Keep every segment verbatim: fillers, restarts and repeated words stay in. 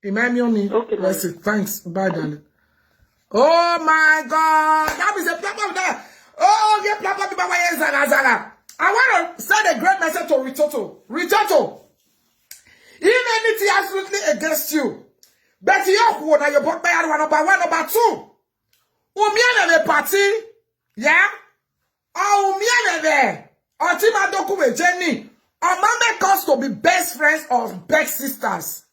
Imamioni. Okay, Mercy. Thanks. Bye, darling. Oh my God. That is a platform there. Oh, yeah, platform. I want to send a great message to Ritoto. Ritoto. If anything absolutely against you, but you are now your book by number one, number two. Umiana the party. Yeah? Umiana there. Otima Dokume Jenny. Or make us to be best friends or best sisters.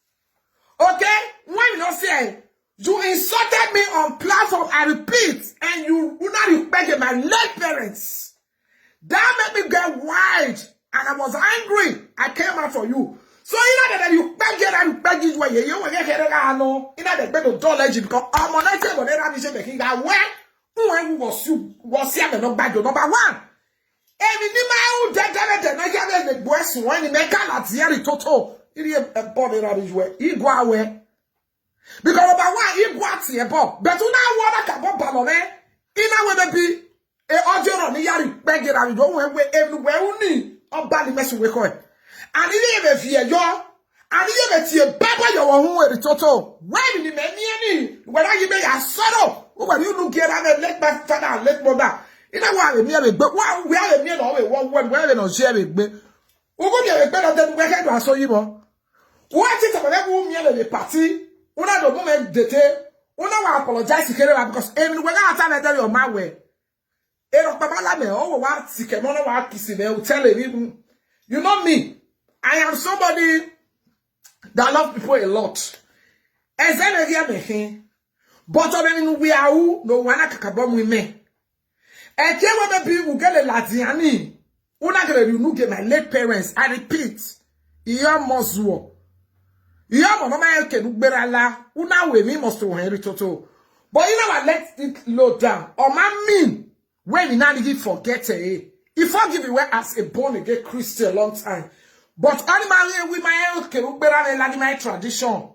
Okay? When you not say, you insulted me on platform, I repeat, and you, you not respect my late parents. That made me get wild, and I was angry. I came out for you. So you know that you beg it and beg it way. You will get here. I know. You know they beg the door legend because I'm on that table. They have me say, "Where? Who was you? Was here? Number one." Èmi ni máa ń jẹjẹrẹ dẹ̀nà yálẹ̀ lè gbọ́ ẹ̀sùn wọn ni mẹ́ka láti ẹ̀rì tó tó. Irí ẹ̀bọ́ mi rà mí ju ẹ̀. Igwe awẹ. Because number one, Igwe àti ẹ̀bọ̀. But una wọ́n náà kà bọ́ balọ̀ rẹ̀. Iná wẹ́ bẹ́ẹ̀ bí. E ọjọ́ rọ̀ ní yàrá ìpẹ́gẹ̀ rà mí ju ohun ẹ̀wẹ̀ ẹ̀nu wẹ̀ ń ní. Ọba ni mẹ́sùn wẹ́kọ̀ ẹ̀. Àní yẹ́ bẹ̀ fi ẹ̀yọ́. Àní yẹ́ bẹ̀ tiẹ̀ bẹ́ẹ̀ bọ́ yọ̀wọ̀ ohun èrì tó tó. Wẹ́ẹ̀nì ni mẹ́ni ẹ̀ni. Wẹ́rẹ́ yìí bẹ́ẹ̀ yà sọ́dọ̀. Wọ́n wẹ̀ ní inú gẹ̀rẹ́ mẹ́ late father, late mother. Ina wa we mi we gbe. Wa we we mi no we wo wo we we no share we gbe. Ugu mi we gbe no den we ke do aso yi mo. Wa ti ta be mu mi le party. Una do mo me dete. Una wa apologize kere wa because e mi we ga ata me tell your ma we. E ro pa bala me o wa ti ke mo no wa kisi me o tell me. You know me. I am somebody that love people a lot. Ezele ria me hin. But I mean we are who no one kakabom we me. Eke we be bi ugele ladiani. Una gele you no get my late parents. I repeat. Iyo mozuo. Iyo mo mama eke nugbera la. Una we mi must to Henry Toto. But you know what? Let it low down. Or my mean. When you not even forget eh. If I give you as a born again Christian long time. But animal we my eke nugbera la my tradition.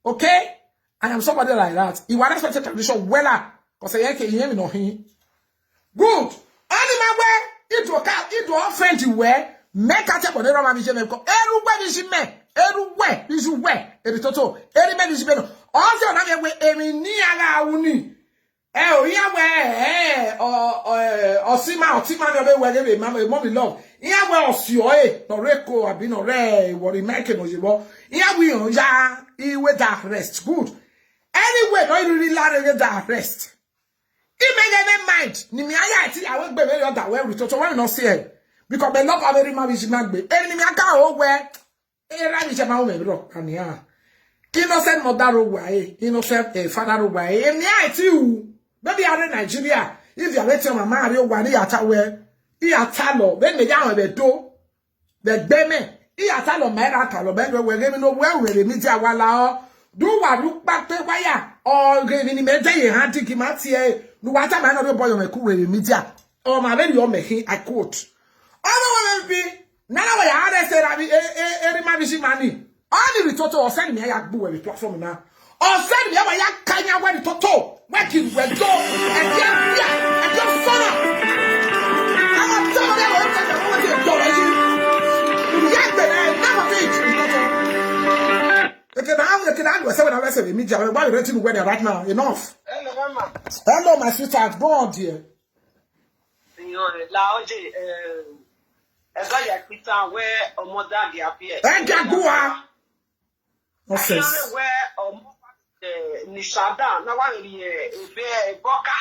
Okay? I am somebody like that. He was respected tradition well. Because I can hear me no he. Good. Animal where it will come, it will offend you where. Make a tap on the Roman vision. Everywhere is me. Everywhere is you where. Every toto. Every man is me. Also, na we emi ni ala uni. Eh, oh, yeah, where, eh, or, or, or Sima, or Tima, no, where they be, mama, mommy love. Yeah, where Osio, eh, no Reko, I be no Re, what he make no you. Yeah, we on ya, he with that rest. Good. Anyway, no, you really like that rest. He made any mind. Ni mi aya ti awe gbe very other way with to when no see. Because the love of every man is man be. Enemy aka o we. Era mi jama o me bro. Ania. Innocent mother o wa e. Innocent eh, father o wa e. Emi a ti u. Baby are Nigeria. If you are waiting mama are o wa ni ata we. I ata lo. Then me ya we do. Bẹ̀gbẹ́ mẹ́, ìyá tá lọ mẹ́ra kà lọ bẹ́ẹ̀ wẹ̀ rẹ́ mi ló wẹ́ wẹ̀ rẹ́ mi jẹ́ àwa la ọ́. Dùn wà ló pa pé wáyà, ọ̀rẹ́ mi ni mẹ́jẹ́ yìí hàn dìgì má tiẹ̀. Lùwà tá màá nà ló bọ̀yọ̀ mẹ́kú wẹ̀ rẹ́ mi jẹ́. Ọmọ abẹ́ ni ọmọ ẹ̀hìn, I quote. Ọmọ wọn mi bí, nana wọ̀ yà á rẹ̀ ṣe ra mi, eri má mi ṣì máa nì. Ọ́ ní ìrì tó tó ọ̀sẹ́ ni mi á yà gbú wẹ̀ mi platform náà. Ọ̀sẹ̀ ni yàrá ya kanya wẹ́ni tó tó wẹ́kì wẹ́jọ́ ẹ̀jẹ̀ bíà ẹ̀jẹ̀ fọ́nà. Àwọn tọ́wọ́ yà wọ́n tẹ̀lé wọ́n ti dọ̀rọ̀ yìí. Ìyá ìgbẹ̀rẹ̀ ẹ̀ náà wọ́n fi ìjì nìkan tó. Èkè náà èkè náà lọ sẹ́wọ̀n náà wẹ́sẹ̀ mi jà wẹ́n wá ìrètí mi wẹ́n right now enough. Hello, mama. Hello, my sweetheart, go on there. Signore, la oye, eh, ẹ bá yà pítà wẹ́ ọmọ dàgì àbí ẹ̀. Ẹ jẹ́ gbúwa. Nonsense. Ayọ̀rẹ́ wẹ́ ọmọ eh, Nìṣàdá náà wà lórí ẹ̀ ẹ̀bẹ̀ ẹ̀ bọ́ká.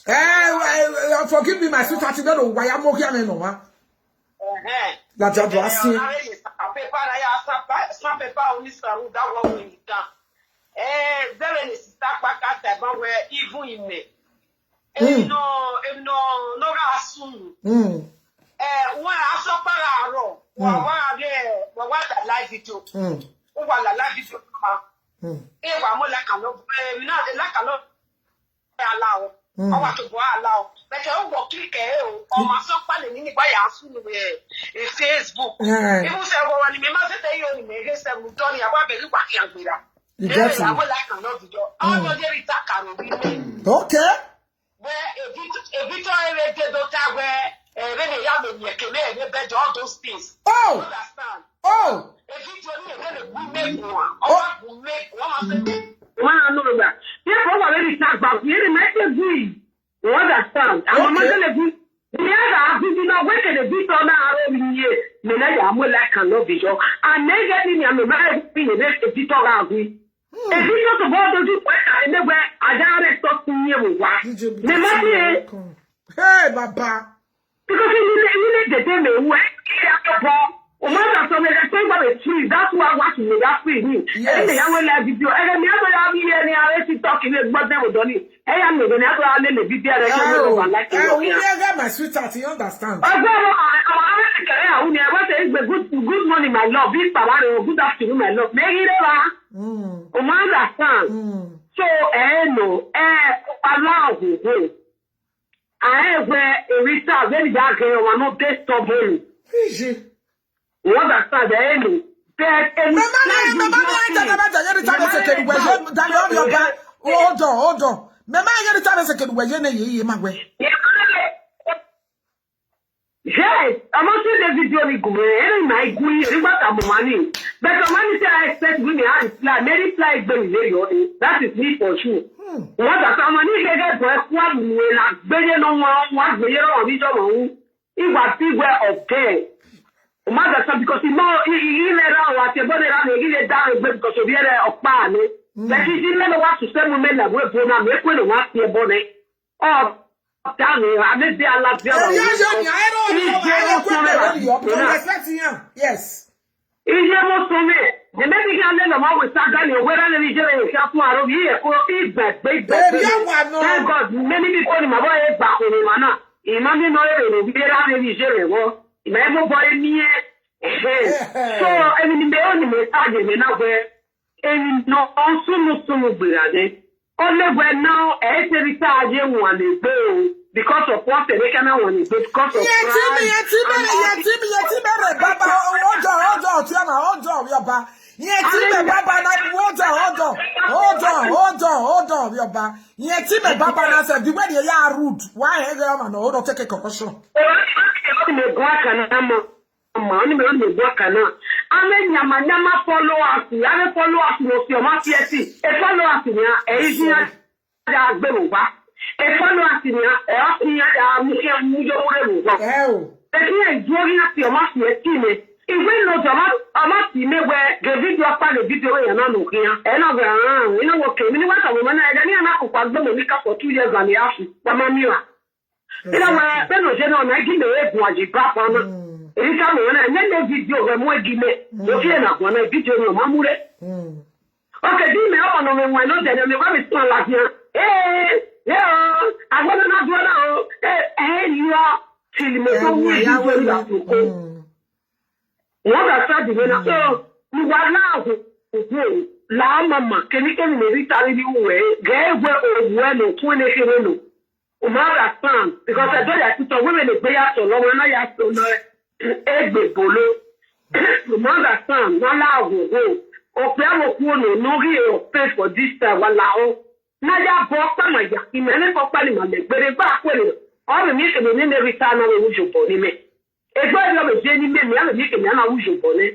Eh, eh, eh, forgive me, my sweetheart, you don't know why I'm okay, I know, ma. Ẹ̀hẹ́n. That job was seen. Ọ̀rẹ́ yìí sàpépà náà yà sàpépà onísàrú dáwọ́ wẹ̀ yìí kan. Ẹ bẹ̀rẹ̀ ní sísá pàkà tẹ̀gbọ́n wẹ̀ even ìmẹ̀. Èmi náà èmi náà lọ́ra sùn. Mm. Ẹ wọ́n aṣọ pàrọ̀ àárọ̀ wọ́n Mm. wá rẹ̀ wọ́n wá dà live video. Mm. Ó wà là live video kan. Mm. Ẹ wà mọ́ làkà lọ èmi náà làkà lọ. Ala o. Mm. Ọwọ́ àtòbọ̀ ala o. Bẹ̀tẹ̀ ó wọ̀ kíkẹ́ ẹ o. Ọmọ aṣọ pàlẹ̀ ní nígbà yà á sùn ní ẹ Facebook. Yeah. Ibùsẹ̀ wọ̀ wọ̀ ni mi máa ṣe tẹ̀ yóò ní mi ẹ̀ ṣẹ̀ mú tọ́ ni àbọ̀ abẹ́rẹ́ wà kí n gbéra. You get Ẹ me? Wà mọ́ làkà lọ video. Àwọn ọmọdé rí takàrọ̀ rí mi. Okay. Wẹ́ èbí tó eré dé dọ́tà wẹ́ Eh, when they have a, all those things. You Oh, understand? Oh, Evidently, when they go make one, or go make one, I say, one, I know that. People who are very sad, but we really make it good. You understand? I'm a Okay. man, we have a good, you know, where can they be on our own here? Me, now, I'm like, can love you. And then, get me, I'm a man, we make a bit of our good. A bit of all those people, I never, I direct us to you. D J B, The money, welcome. Hey, Baba. Because you need, you need the day me who I care for. O ma da so me da so ba be free. That's why I want to be that free. Me. Yes. And they have a live video. And me have a live here. Me have to talk in the but they will done it. Hey, I'm going to have a little video. I Oh, don't like oh, it. yeah, my sweetheart, you understand? Ọgbọ́n àwọn àwọn ará ìkẹrẹ́ àwọn ni ẹgbẹ́ ṣe ń gbé good good morning my love bí bàbá rẹ̀ good afternoon my love. Mẹ́rin ló wá. Mm, O ma understand. mm. So ẹ nù ẹ aláhùhù. Ààrẹ ẹgbẹ́ Èrìtà Abẹ́rìndà Akẹrẹ wà náà dé stubborn. Fiji. You understand ẹ nù. Bẹ́ẹ̀ ẹni Mama, mama, mama, mama, mama, mama, mama, mama, mama, mama, mama, hold on, hold on. Mama, you tell us again where you know you, you, my way. Yes, I'm not sure the video ni gùn ẹ̀ ẹ̀rọ ìmọ̀ ẹ̀gún yìí nígbà tá a mọ̀ wá ní. Bẹ́ẹ̀ wọ́n ní sẹ́ I expect women á reply, many reply gbé mi lé yọ ni. That is me for sure. Wọ́n gbà sọ ọmọ ní gẹ́gẹ́ bọ̀ ẹ́ kú àlùmí ẹ̀ la gbélé ló wọn wọ́n gbélé lọ́wọ́ mi jọ̀mọ̀ ń. Ìwà tí wẹ́ ọ̀gẹ́ ẹ̀. Wọ́n gbà sọ because ìmọ̀ ilé ra wà tí ẹ̀bọ́n ra lè ilé dá ẹgbẹ́ because òbí ẹ̀rẹ́ ọ̀pá ni. Lẹ́kí sí mẹ́lẹ̀ wá sùn sẹ́mu mẹ́lẹ̀ àbúrò ìbò náà mi kú ẹ̀ wá sí ẹ̀bọ́n ni. Ọ̀ ọ̀gá mi àmì bí alábíà wà Yeah, wọ́n. yeah, yeah, I don't know. I don't know. Respect him. Yes. Iye mo sọ mi. Ebe mi ka le lọ ma we sa gani o wera le mi je le ka fún aro bi e ko igbe gbe igbe. Baby, I want no. Thank God many people ni ma bo e gba ko ni ma na. Ima mi no e le bi ra le mi je le wo. Ima e mo bo e mi e. So emi ni me o ni me sa je me na we. Emi no on sunu sunu gbera de. Only when now e se bi sa je won le gbe o because of what they can won le gbe because of Yẹtí mi, yẹtí mi, yẹtí mi, yẹtí mi rẹ̀ bàbá ọjọ́ ọjọ́ ọtí ọ̀nà ọjọ́ ọ̀rí ọba. Yẹtí mi bàbá náà ọjọ́ ọjọ́ ọjọ́ ọjọ́ ọ̀rí ọba. Yẹtí mi bàbá náà sẹ̀ the way they are rude. Why ẹ gẹ́ ọmọ náà ó lọ take a concussion. Ora ni me gwa kana ma ma ni me me gwa kana. Ame nyama nyama followers, ame followers no si o ma fi esi. E followers ni e yi ya da gbe mo ba. E followers ni e o si ya da mu ke mu jo mo re mo ba. Ẹ o. Ẹ̀sìn ẹ̀jú orí láti ọmọ sì ẹ tì mí. Ìwé ìlú ọjọ́ ọmọ tì mí wẹ gẹ̀ẹ́dì ọ̀pá lè bí ọ̀rọ̀ yẹn náà nù kí yẹn. Ẹ náà wẹ̀ hàn án, iná wọ kèmí ní wákàtí ọmọ náà ẹ̀dá ní àná kò pa gbọ́mọ̀ mi kápọ̀ two years and a half. Wọ́n máa mìíràn. Iná wẹ̀ bẹ́ẹ̀ ló ṣe náà náà jí lè éègùn àjì bá pa náà. Èyí ká mọ̀ náà ẹ̀yẹ́ lé fídíò rẹ̀ mú ẹ̀gí mẹ́. Mo fi ẹ̀nà àgbọ̀n náà fídíò rẹ̀ máa mú rẹ̀. Okay, bí mi ọmọ náà mi wọ̀n ló dẹ̀ mi wá mi sún àlàáfíà. Ee, yẹ́ o, àgbọ̀n náà dúró náà o. Ee, ẹ̀ yọ. Till mo tó wú ìdí tó ní àsìkò. Wọ́n bá sáàdì mi náà. So, ìwà láàhùn òkú làá máa mà kéníkéní lè rí tarí ní ìwé. Gẹ̀ẹ́wé òwú ẹ̀ lò kún ní kéré lò. O máa rà sàn. Because ẹ̀dọ́ yà ti sọ wíwé lè gbé yàtọ̀ lọ́wọ́ náà yàtọ̀ lọ ẹ̀. Egbe bolo. O máa rà sàn. Wọ́n láàhùn òkú. Òpè àwọn òkú ònà lórí ẹ̀ pay for this time wà láhùn. Naya bọ kpama ya ime ne kpọkpa ni ma le gbere gba akwere. Ọ bụ mi kene ne ne rita na wo jo bọ ni me. Egbe yo be je ni me mi ame mi kene na wo jo bọ ne.